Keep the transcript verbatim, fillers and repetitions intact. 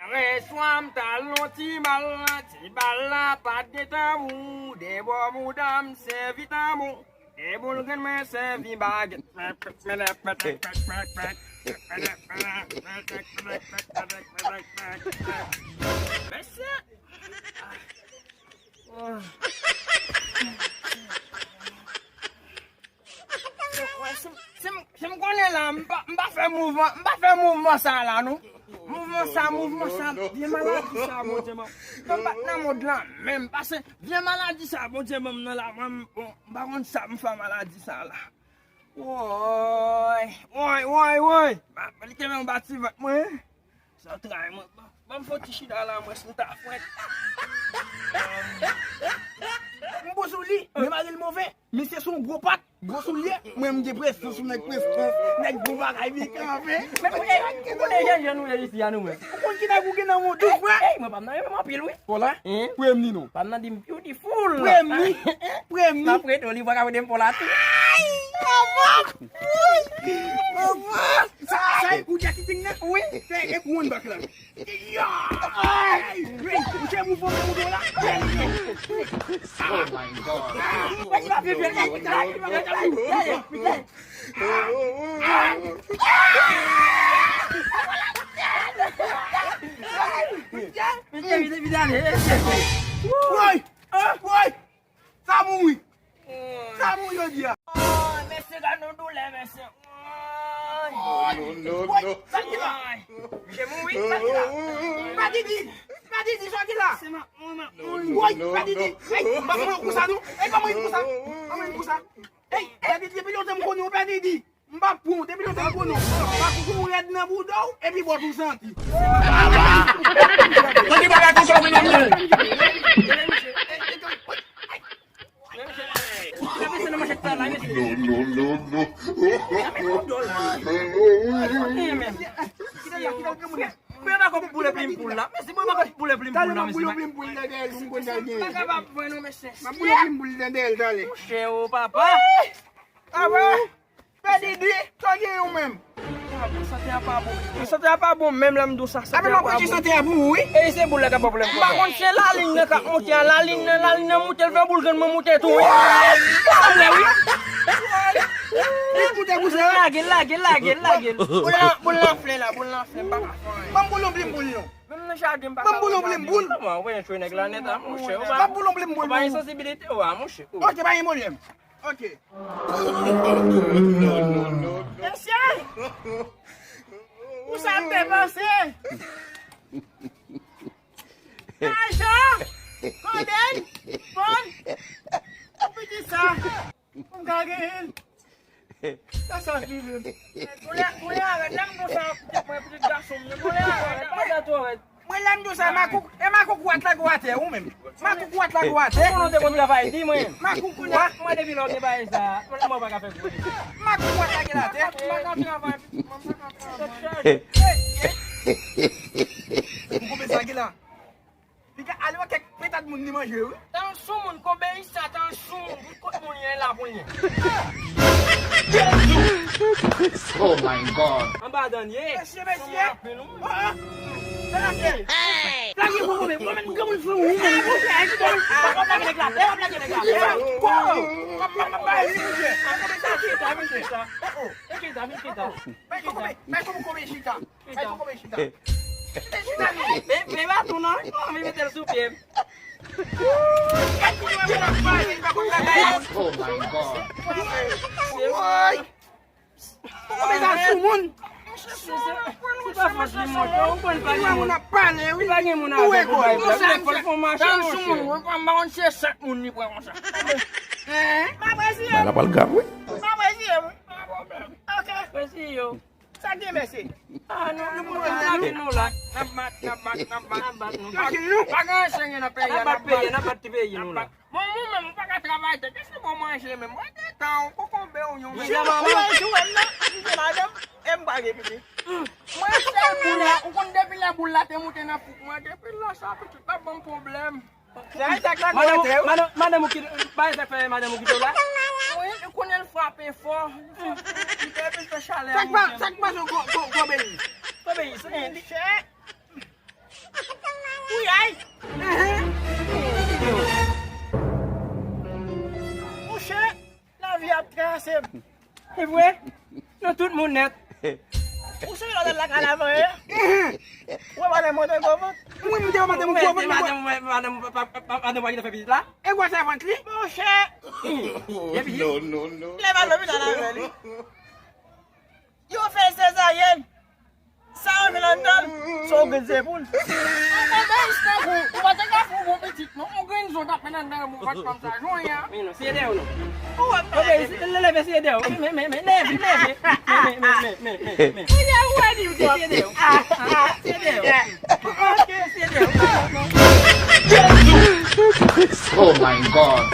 Yè swa m t al nan ti bal, ti bal la pa t gen tanbou, de bò mouda m sèvi tanbou, de boul grenn mwen sèvi bagèt. Mesye! Si m, si m, si m konnen la, m pa, m pa fè mouvman, m pa fè mouvman sa la, non. Mouvman sa, mouvman sa, vye maladi sa, Bondye ban m. Mwen m pa t nan mond lan menm, pase vye maladi sa, Bondye ban m nan la, mwen, m, bon, m pa konn sa m fè maladi sa la. Woy, woy, woy, woy. Ba, li te menm bati vant mwen. Zantray mwen, ban, ban m fè yon ti chita la, mwen, sou tafwèt. M bon sou li, men mari l move. Misye se yon gwo pat, gwo soulye. Mwen, m gen prestans, m nèg prestans, nèg bon bagay, vin kanpe. Men, e, kote jèn jèn nou ye isi a nou menm? Ou konn ki nèg ou gen nan mond ou, frè? Ey, mwen pa m nan renmen m anpil, wi. Pola? Hein? Premni non. Pa m nan di m beautiful. Premni. Premni. M ap rete, li pa ka rete m Pola tou. Ay, papa! Ay, papa! Sa, sa e ou Jackie Ting nan? Wi. Se e pou one back la. Yo! Ay! Wi, ou se mouvo mouvo la. Oh my God. Ay, pa fè fè, ay, ay, ay, ay, ay. Woy! Woy! Sa mouri! Sa mouri jodi a! Woy, mesye, gad yon doulè, mesye! Woy! Woy! Sa ki la? Misye mouri? Sa ki la? Padidi! Padidi, sa ki la? Se ma, mwen, ma, mwen. Woy! Padidi! Ey, m pa pran yon kou sa, non! Ey, pa pran yon kou sa! Pa pran yon kou sa! Ey, Padidi, depi lontan m konnen w, Padidi! M p ap pran w, depi lontan m konnen w. Makoukou rèd nan bouda w, epi bòt ou santi. Nan ki bagay konsa w vin nan mwen? Non, non, non, non. Mwen pa konn boule plim poul la. Mesi, mwen pa konn boule plim poul la, mesi. Talè m ap boule plim poul nan dèyè l, si m konn sa l gen. M pa kapab pran non, mesye. M ap boule plim poul nan dèyè l talè. Monchè, o papa. Papa. Pè Didi, sa w gen ou menm? Ah, sante a pa bon. Sante a pa bon, menm lè m di w sa, sante a pa bon. Ape m ap wè ki sante a pou ou, wi. E se boul la k ap ba pwoblèm konsa. M pa konn se lalin nan k ap monte a, lalin nan, lalin nan moute, l fè boul grenn mwen moute tou, wi. Sa m wè, wi. Li moute pou sa. Lage l, lage l, lage l, lage l. Boul lan, boul lan fle la, boul lan fle, m pa ka fè anyen. Ban m boule yon plim poul non. Menm nan jaden, m pa ka wè jaden. Ban m boule yon plim poul. Kòman, ou enchwe nèg la nèt, a, monchè. Ou pa, m ap boule yon plim poul pou ou. Ou pa gen sansibilite, ou a, monchè. Ok, pa gen pwoblèm. Ok. Mesye! Pou sa m te panse? Lajan! Kodenn! Bon! Pou piti sa! Pou m ka genyen l! Sa sa rive m. Kounye a, kounye a, lè m konsa, pitit mwen, pitit gason m, kounye a, mwen, mwen, mwen, mwen, Mwen lè m di w sa, makout, e makout wat la gwo atè, ou menm. Makout wat la gwo atè. Ou konnen w te konn travay di mwen. Makout wat. Mwen depi lè w gen bagay sa, mwen pa ka fè gwo. Makout wat la gen atè. Mwen pa ka travay, mwen pa ka travay. Ou konprann sa ki la? Li ka ale wè kèk Petat moun li manje, wi. Tan sou moun, konbeyis sa, tan sou moun, tout kot moun ye la pou l ye. Oh my God. Anba dan ye. Mesye, mesye. Oh, oh. Sa la fè. Plage pou mwen, mwen menm granmoun fou, wi, mwen menm. Monchè, e ki bon. Ah, pa plage nèg la, pa plage nèg la. Oh, oh. Pa, pa, pa, pa, li, monchè. Ah, konbeyis sa, chita, monchè. Oh, oh. Chita, chita. Bay konbeyis, bay konbeyis chita. Chita. Ay, koko, men chita. Chita, chita, non. Men, men baton non, wi. Kòman men mete l sou pye m? Gad ki mwen, mwen ap pale, li pa konn bagay. Oh my God. Woy. Koko, men sa sou moun. Se pa fòt li, monchè. Ou konn pa gen moun ap pale, wi. Pa gen moun avè pou bay blag. Li fò l fè yon mache, monchè. Mwen pa konn se senk moun li pran konsa. Hein? M apresye. Bagay la pral grav, wi. M apresye, wi. Pa pwoblèm. Ok. Apresye yo. Sa gen mesye? Ah, nou, nou, nou, nou, lage nou la. N ap bat, n ap bat, n ap bat. N ap bat nou. Pa, pa gen anyen nan peyi a, n ap bat. N ap bat peyi, n ap bat ti peyi nou la. Bon, ou menm, ou pa ka travay tèt, èske bon manje menm? Mwen gen tan, ou kokonbe ou yon. Mwen gen manman. Ou wè, ou wè m nan, m gen madanm, e m pa gen pitit. Mwen sèl boul la, ou konn depi lè boul la te moute nan fouk mwen, depi lè sa pitit pa ban m pwoblèm. Madanm, madanm, madanm ou ki, bagay sa fè madanm ou kite w la? Wi, ou konnen l frape fò. Li te vin fè chalè a monte. Sa k pase, Ko-, Ko-, Kobeyi? Kobeyi, se li. Monchè. Wi, nou tout moun nèt. Ou sonje lòt lakay la avan, hein? Ou wè madanm mwen te gwo vant? Mwen, mwen te wè madanm mwen gwo vant, mwen. Madanm, madanm, madanm, madanm, madanm pa gentan fè pitit la? E gwosè vant li? Monchè! Epi, non, non, non. Lè m al lopital avè li. Yo fè l sezaryèn. Sa yo jwenn anndan l, se yon grenn zepoul. Yon bagay tankou, ou pa te ka fè yon bon pitit, non? Yon grenn zo t ap mennen anndan yon bon vant kòm sa, jwenn an. Men non, se dèyè w non. Ou wè m pa leve. Leve, se dèyè w. Men, men, men, leve, leve. Men, men, men, men, men, men. Ou wè li, ou se dèyè w. Ah, ah, se dèyè w. Ok, se dèyè w. Oh my God.